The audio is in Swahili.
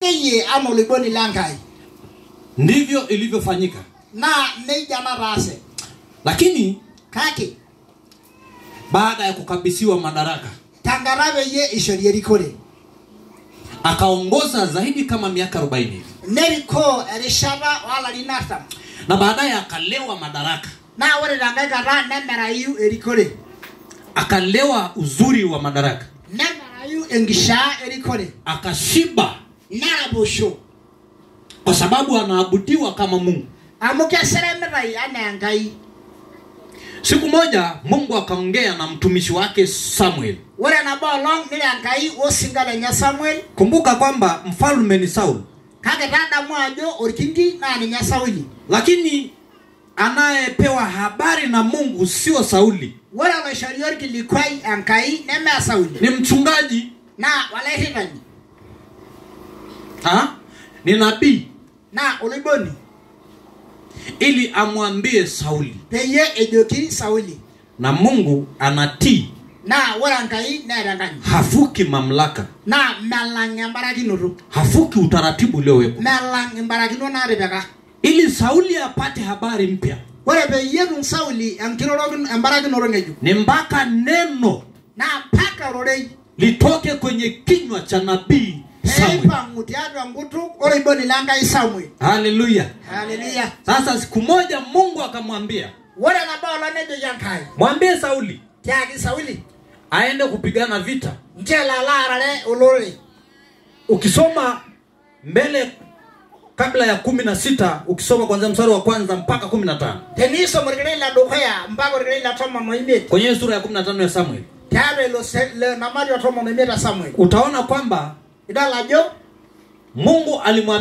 Eye ana oloiboni lenkai. Ndivyo ilivyofanyika. Naa nejia nataase. Lakini Kake baada ya kukabidhiwa madaraka, tenkata peyie ishori erikore, akaongoza zaidi kama miaka 40 hivi. Nerikoo erishata oolarin 40. Na baadaye akalewa madaraka. Naa ore tenkae kata nemerayu erikore. Akalewa uzuri wa madaraka. Nemerayu enkishaa erikore. Akashiba. Neraposho. Kwa sababu anaabudiwa kama Mungu. Amu keseremitai anaa Enkai. Siku moja Mungu akaongea na mtumishi wake Samuel. Ore nabo olong niro Enkai osinka lenye Samuel. Kumbuka kwamba mfalme ni Saul. Kake tadamu ajo orkingi naa ninye Sauli. Lakini anayepewa habari na Mungu sio Sauli. Ore oloishori orkilikuai Enkai neme Sauli. Ni mchungaji. Naa olairitani. Ha? Ni nabii. Naa oloiboni. Ili amwambie Sauli. Peyie ejoki Sauli. Na Mungu anatii. Naa ore Enkai neeta enkanyit. Havuki mamlaka. Naa melang embarakinoto. Havuki utaratibu uliowekwa. Melang embarakinot naatipika. Ili Sauli apate habari mpya. Ore peyie etum Sauli embarakinoto ng'ejuk. Ni mpaka neno naa mpaka ororei litoke kwenye kinywa cha nabii Samuel. Peipang'u tiatua enkutuk oloiboni lenkai Samuel. Haleluya. Haleluya. Sasa siku moja Mungu akamwambia, Ore nabo olong nejoki Enkai, mwambie Sauli tiaki Sauli aende kupigana vita. nchoo elo alo aarare olorere. Ukisoma mbele kabla ya 16, ukisoma kuanzia mstari wa kwanza mpaka 15. Tenisom orkereri ledukuya mpaka orkereri le 15 Kwenye sura ya 15 ya Samuel. tiatua ilo namari o 15 e Samuel. Utaona kwamba Idol ajo Mungu alimwambia